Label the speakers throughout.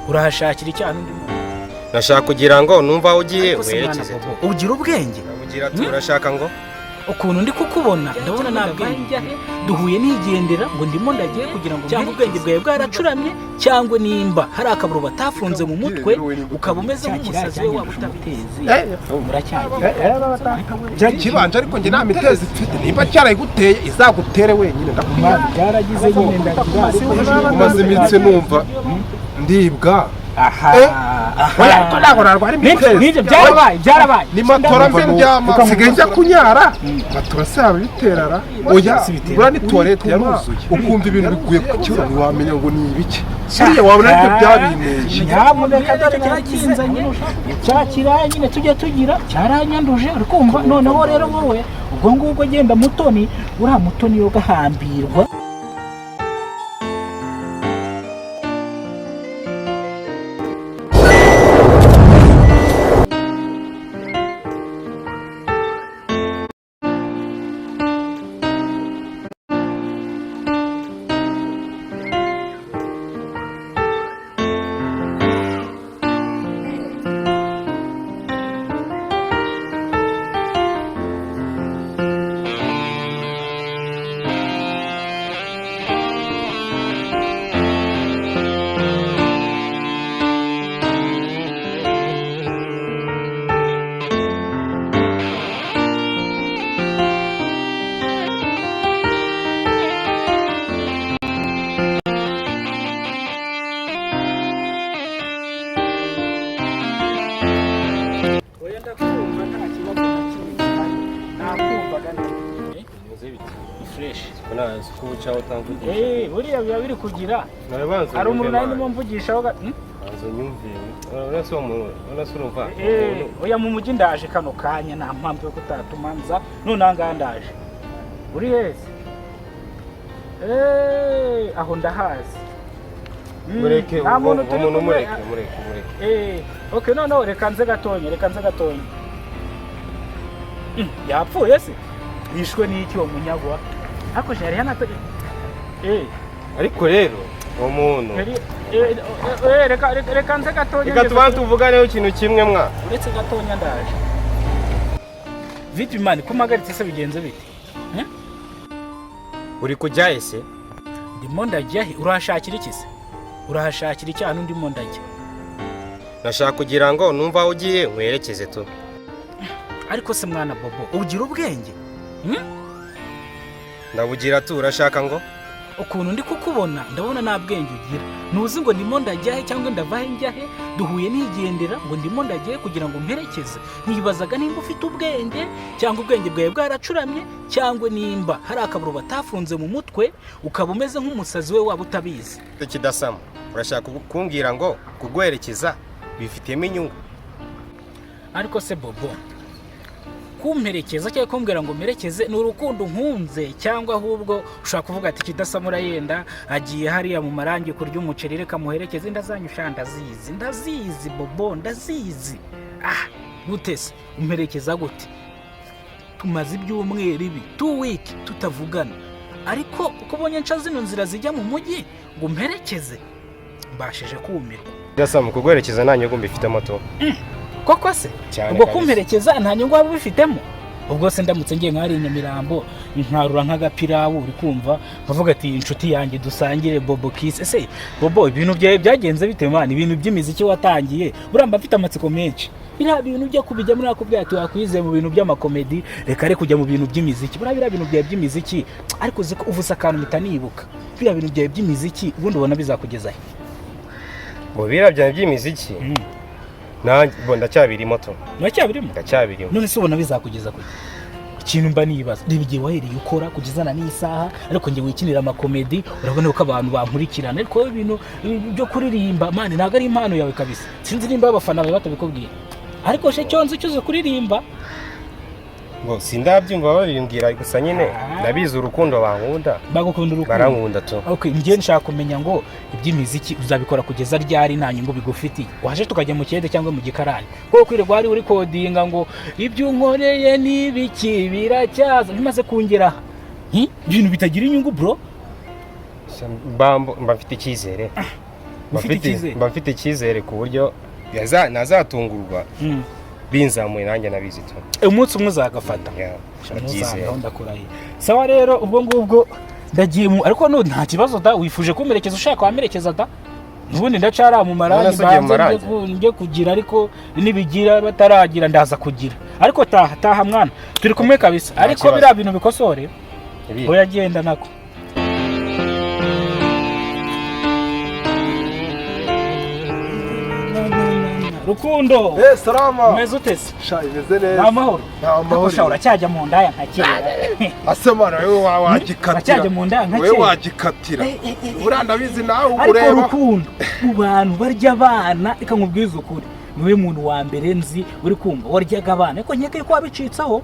Speaker 1: Urahashakira icyaha n'undi muntu?
Speaker 2: Nashaka kugira ngo numva aho ugiye
Speaker 1: Ariko se mwana
Speaker 2: werekeze.
Speaker 1: Bobo, ugira ubwenge?
Speaker 2: Ugira ati urashaka ngo
Speaker 1: Ukuntu ndi kukubona, ndabona nta bwenge. Duhuye nigendera ngo ndimo ndagiye kugira ngo, cyangwa ubwenge bwawe bwaracuramye, cyangwa nimba hari akaburo batafunze mu mutwe, ukaba umeze nk'umusazi we waba utabizi. Muracyagira
Speaker 3: Kibanje, ariko njye nta mitezi mfite. Nimba cyarayiguteye, izagutere wenyine, ndakubwira.
Speaker 1: Byaragize nyine, ndagira.
Speaker 3: Umaze iminsi numva ndibwa.
Speaker 1: Aha.
Speaker 3: Oya, ariko ntabwo narwara imitezi.
Speaker 1: Nibyo, byarabaye, byarabaye.
Speaker 3: Ni matora mbe ndyama, nsigaye njya kunyara. Matora se yaba ibiterara? Oya, buriya ni tuwarete yaruzuye, ukumva ibintu biguye ku kibuno, ntiwamenya ngo ni ibiki. Buriya wabona aribyo byabinteye.
Speaker 1: Nyamuneka, dore cyakinzanye cya kiraya nyine tujya tugira, cyaranyanduje, uri kumva? Noneho rero wowe ubwo ngubwo genda mutoni, uriya mutoni yo gahambirwa. Oya, ndakumva, nta kibazo na kimwe gihari, nakumvaga neza, ni fresh.
Speaker 2: Ko ucaho utamvugisha?
Speaker 1: Eh, buriya biba biri kugira
Speaker 2: Nabanza.
Speaker 1: Hari umuntu nawe ndimo mvugishaho
Speaker 2: Banza unyumve. Urabona se uwo muntu, urabona se, urumva?
Speaker 1: Eh, oya, mu mujyi ndaje kano kanya, nta mpamvu yo kutatumanza none aha ngaha ndaje. Uri hese? Eh, aho ndahazi.
Speaker 2: Mureke.
Speaker 1: Nta muntu
Speaker 2: uwo
Speaker 1: turi
Speaker 2: muntu
Speaker 1: kumwe.
Speaker 2: Mureke, mureke, mureke.
Speaker 1: Eh, okay, noneho reka nze gatonya, reka nze gatonya. Yapfuye se? Yishwe n'iki uwo munyagwa? Ariko yari hanato. Eh,
Speaker 2: Ariko rero uwo muntu
Speaker 1: yari eh, reka reka nze gatonya.
Speaker 2: Reka tubanze tuvuganeho ikintu kimwe mwa.
Speaker 1: Uretse gatonya ndaje. Vipi man, ko mpagaritse se, bigenze bite? Eh?
Speaker 2: Uri kujya ese?
Speaker 1: Ndimo ndajya he? Urahashakira iki se? Urahashakira icyaha ndimo ndajya?
Speaker 2: Nashaka kugira ngo numva aho ugiye nkwerekeze tu.
Speaker 1: Ariko se mwana Bobo, ugira ubwenge?
Speaker 2: Ndabugira tu, urashaka ngo
Speaker 1: Ukuntu ndi kukubona, ndabona nta bwenge ugira. Ntuzi ngo ndimo ndajya he cyangwa ndava he njya he. Duhuye nigendera ngo ndimo ndagiye kugira ngo mperekeze. Nibazaga nimba ufite ubwenge, cyangwa ubwenge bwawe bwaracuramye, cyangwa nimba hari akaburo batafunze mu mutwe, ukaba umeze nk'umusazi we waba utabizi.
Speaker 2: Kidasama, urashaka kumbwira ngo kuguherekeza bifitiyemo inyungu?
Speaker 1: Ariko se Bobo, kumperekeza cyangwa kumbwira ngo mperekeze ni urukundo nkunze, cyangwa ahubwo ushobora kuvuga ati kidasamura yenda agiye hariya mu marangi kurya umuceri, reka muherekeze? Ndazanyusha, ndazizi, ndazizi Bobo, ndazizi. Ah, gute se umperekeza gute? Tumaze ibyumweru ibi, 2 week tutavugana, ariko uko ubonye nca zino nzira zijya mu mujyi ngo umperekeze, mbashije kumirwa.
Speaker 2: Kidasama, kuguherekeza nta nyungu mbifitemo tu.
Speaker 1: Koko se?
Speaker 2: Cyane
Speaker 1: Ubwo
Speaker 2: kabisa.
Speaker 1: kumperekeza nta nyungu waba ubifitemo? Ubwo se ndamutse ngiye nk'ahari i Nyamirambo, nkarura nk'agapirawu, uri kumva, nkavuga ati inshuti yanjye dusangire Bobo kisi. Ese Bobo, ibintu byawe byagenze bite man? Ibintu by'imiziki watangiye, buriya mba mfite amatsiko menshi. Biriya bintu byo kubijyamo, nakubwira ati wakwize mu bintu by'amakomedi, reka reka kujya mu bintu by'imiziki. Buriya biriya bintu byawe by'imiziki, ariko uzi ko uvuze akantu mpita nibuka, biriya bintu byawe by'imiziki ubundi ubona bizakugeza he?
Speaker 2: Ngo biriya byanjye by'imiziki, nanjye bo ndacyabirimo tu.
Speaker 1: Muracyabirimo?
Speaker 2: Ndacyabirimo.
Speaker 1: None se ubona bizakugeza kuki? Ikintu mba nibaza, reba igihe wahereye ukora kugezana n'isaha, ariko njye wikinira amakomedi, urabona ko abantu bankurikirana, ariko wowe ibintu byo kuririmba man, ntabwo ari impano yawe kabisa. Sinzi nimba abafana bawe batabikubwira, ariko she cyo nzi cyuze kuririmba.
Speaker 2: Ngo sindabyumva babimbwira, gusa nyine ndabizi urukundo bankunda.
Speaker 1: Bagukunda urukundo.
Speaker 2: Barankunda tu.
Speaker 1: Okay, njye nshaka kumenya ngo iby'imiziki uzabikora kugeza ryari nta nyungu bigufitiye? Waje tukajya mu kiyede cyangwa mu gikarani, kuko kwirirwa wari uri kodinga ngo ibyo unkoreye n'ibiki biracyaza bimaze kungera aha. Ibintu bitagira inyungu bro.
Speaker 2: Mba mfite icyizere. Mba
Speaker 1: Ufite
Speaker 2: mfite
Speaker 1: icyizere?
Speaker 2: Mba mfite icyizere ku buryo nazatungurwa binzamuye, nanjye nabizi tu.
Speaker 1: Umunsi umwe uzagafata.
Speaker 2: Yeah, ndabyizeye.
Speaker 1: Ntuzangaho, ndakurahiye. Sawa rero, ubwo ngubwo ndagiye mu ariko nu nta kibazo da. Wifuje kumperekeza, ushaka wamerekeza da. Ubundi ndacara mu marangi.
Speaker 2: None se ugiye mu
Speaker 1: Mbanze
Speaker 2: marangi?
Speaker 1: Njye kugira, ariko nibigira bataragira ndaza kugira. Ariko taha, taha mwana, turi kumwe kabisa.
Speaker 2: Nta
Speaker 1: Ariko
Speaker 2: kibazo.
Speaker 1: biriya bintu bikosore.
Speaker 2: Ibi?
Speaker 1: Oya, genda nako. Rukundo.
Speaker 3: Eh, salama.
Speaker 1: Umeze ute se?
Speaker 3: Sha, imeze neza.
Speaker 1: Ni amahoro?
Speaker 3: Ni amahoro.
Speaker 1: Sha, uracyajya mu ndaya nka kera?
Speaker 3: Ase mana, wowe wagikatira.
Speaker 1: Uracyajya mu ndaya nka
Speaker 3: Wowe
Speaker 1: kera?
Speaker 3: wagikatira, buriya ndabizi nawe.
Speaker 1: Ariko
Speaker 3: ureba.
Speaker 1: Rukundo, mu bantu barya abana, reka nkubwize ukuri, niwe muntu wa mbere nzi uri kumva waryaga abana, ariko nkeka ko wabicitseho.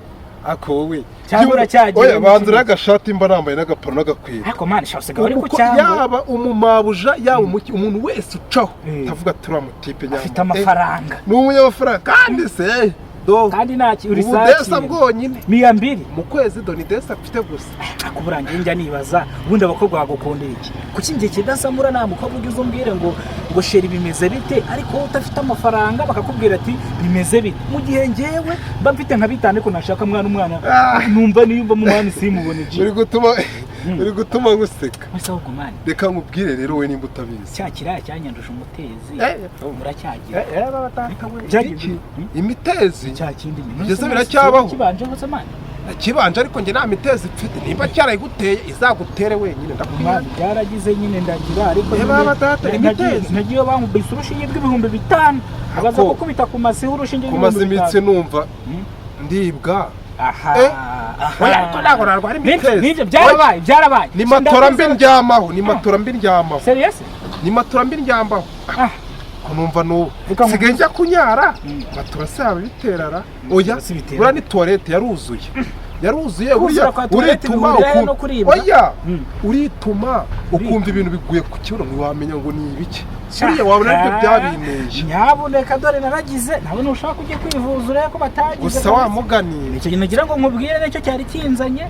Speaker 3: Ako wowe.
Speaker 1: Cyangwa uracyagiye
Speaker 3: Oya,
Speaker 1: mu
Speaker 3: banza
Speaker 1: kibuga?
Speaker 3: uriya agashati mba nambaye n'agaparo n'agakwira.
Speaker 1: Ariko mani sha, usigaye uri ku
Speaker 3: Kuko
Speaker 1: cyangwa
Speaker 3: yaba umumabuja, yaba umuntu wese ucaho, ndavuga ati uriya mutipe nyamara
Speaker 1: afite amafaranga.
Speaker 3: Ni umunyamafaranga kandi se, do.
Speaker 1: Kandi nta uri
Speaker 3: Ubudesa
Speaker 1: saki
Speaker 3: bwonyine
Speaker 1: 200.
Speaker 3: Mu kwezi, do, ni desa mfite gusa.
Speaker 1: Ariko burangiye njya nibaza, ubundi abakobwa bagukundira iki? Kuki njye kidasamura, nta mukobwa ujya umbwire ngo chéri, bimeze bite? Ariko wowe udafite amafaranga bakakubwira ati bimeze bite, mu gihe njyewe mba mfite nka bitanu, ariko nashaka mwana umwana numva niyumva mu mwana simubone ji.
Speaker 3: Uri gutuma nguseka.
Speaker 1: Wese ahubwo mani.
Speaker 3: Reka nkubwire rero, we nimba utabizi.
Speaker 1: Cya kiraya cyanyanduje umutezi, muracyagira? Byagenze
Speaker 3: Iki?
Speaker 1: bite?
Speaker 3: Imitezi?
Speaker 1: Cya kindi nyine.
Speaker 3: Ibyo se biracyabaho?
Speaker 1: Kibanjeho se mani?
Speaker 3: Kibanje, ariko njye nta mitezi mfite. Nimba cyarayiguteye, izagutere wenyine, ndakubwira.
Speaker 1: Mani, byaragize nyine, ndagira ariko
Speaker 3: Eh,
Speaker 1: nyine
Speaker 3: baba data, imitezi.
Speaker 1: Nagiye bankubise urushinge rw'ibihumbi 5, abaza
Speaker 3: Ako.
Speaker 1: gukubita ku masiho urushinge
Speaker 3: Kumaza
Speaker 1: rw'ibihumbi
Speaker 3: imitsi
Speaker 1: bitanu.
Speaker 3: numva ndibwa.
Speaker 1: Aha.
Speaker 3: Eh,
Speaker 1: Aha.
Speaker 3: oya, ariko ntabwo narwara
Speaker 1: Nibyo,
Speaker 3: imitezi.
Speaker 1: nibyo byarabaye, byarabaye.
Speaker 3: Ni matora mbi ndyamaho, ni matora mbi ndyamaho.
Speaker 1: Serious?
Speaker 3: Ni matora mbi ndyambaho.
Speaker 1: Ah.
Speaker 3: Ko numva n'ubu
Speaker 1: Reka
Speaker 3: nsigaye njya kunyara, matora se yaba ibiterara? Oya.
Speaker 1: Si bitera.
Speaker 3: Buriya ni toilette yaruzuye, yaruzuye.
Speaker 1: Kuzura
Speaker 3: Buriya
Speaker 1: kwa toilette
Speaker 3: urituma
Speaker 1: bihurira he
Speaker 3: ukumva
Speaker 1: no kuribwa?
Speaker 3: Oya, urituma ukumva ibintu biguye ku kibuno, ntiwamenya ngo ni ibiki. Buriya wabona aribyo byabinteye.
Speaker 1: Nyabuneka, dore naragize nawe nushaka ujye kwivuza urebe ko batagize.
Speaker 3: Gusa wa mugani.
Speaker 1: Icyo kintu nagira ngo nkubwire nicyo cyari kinzanye,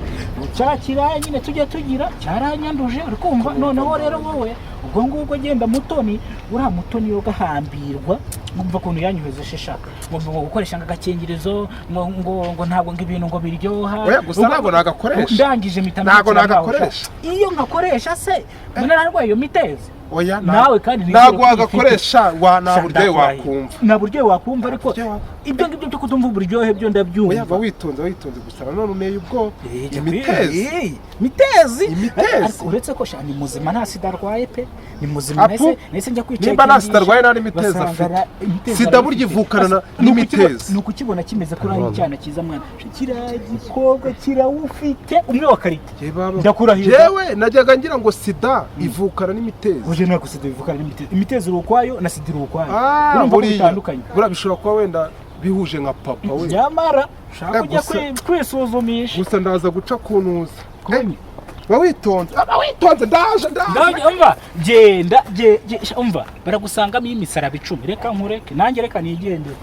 Speaker 1: cya kiraya nyine tujya tugira cyaranyanduje, uri kumva? Noneho rero wowe ubwo ngubwo genda. Mutoni, uriya Mutoni yo gahambirwa, ngumva ukuntu yanyoheje shesha ngo gukoresha ngo agakingirizo, ngo ntabwo ngo ibintu ngo biryoha.
Speaker 3: Oya, gusa ntabwo nagakoresha.
Speaker 1: Ndangije mpita
Speaker 3: Ntabwo
Speaker 1: mbikira ngaho,
Speaker 3: nagakoresha.
Speaker 1: sha. Iyo nkakoresha se mbona narwaye iyo mitezi?
Speaker 3: Oya.
Speaker 1: Nawe kandi nizere
Speaker 3: Ntabwo
Speaker 1: ko uyifite.
Speaker 3: wagakoresha wa nta
Speaker 1: Sha,
Speaker 3: buryohe
Speaker 1: ndakurahiye.
Speaker 3: wakumva.
Speaker 1: Nta buryohe wakumva, ariko
Speaker 3: Buryohe wakumva.
Speaker 1: Ibyo ngibyo byo kutumva uburyohe byo ndabyumva.
Speaker 3: Oya, ba witonze, witonze. Gusa nanone uneye ubwoba.
Speaker 1: Jya
Speaker 3: Imitezi.
Speaker 1: Mitezi.
Speaker 3: Imitezi.
Speaker 1: Ariko uretse ko sha ni muzima, nta sida arwaye pe, ni muzima.
Speaker 3: Apu,
Speaker 1: Nahise njya kwica.
Speaker 3: nimba nta sida arwaye, nta n'imitezi afite. Sida burya ivukana n'imitezi.
Speaker 1: Ni ukukibona kimeze kuri aho icyana cyiza mwana, kiriya gikobwa kirawufite umwe wa karite.
Speaker 3: Ye baba.
Speaker 1: Ndakurahiye.
Speaker 3: Jewe najyaga ngira ngo sida ivukana n'imitezi.
Speaker 1: Uje ntabwo sida ivukana n'imitezi. Imitezi iri ukwayo na sida iri ukwayo.
Speaker 3: Ah,
Speaker 1: Urumva ko
Speaker 3: buriya
Speaker 1: bitandukanye.
Speaker 3: Buriya bishobora kuba wenda bihuje nka papa we.
Speaker 1: Nyamara ushaka
Speaker 3: Eh,
Speaker 1: kujya kwisuzumisha.
Speaker 3: Gusa ndaza guca ku ntuza. Ba witonze, ba witonze, ndaje, ndaje.
Speaker 1: Ndabona, umva, genda, umva, baragusangamo imisaraba 10. Reka nkureke nanjye, reka nigendere.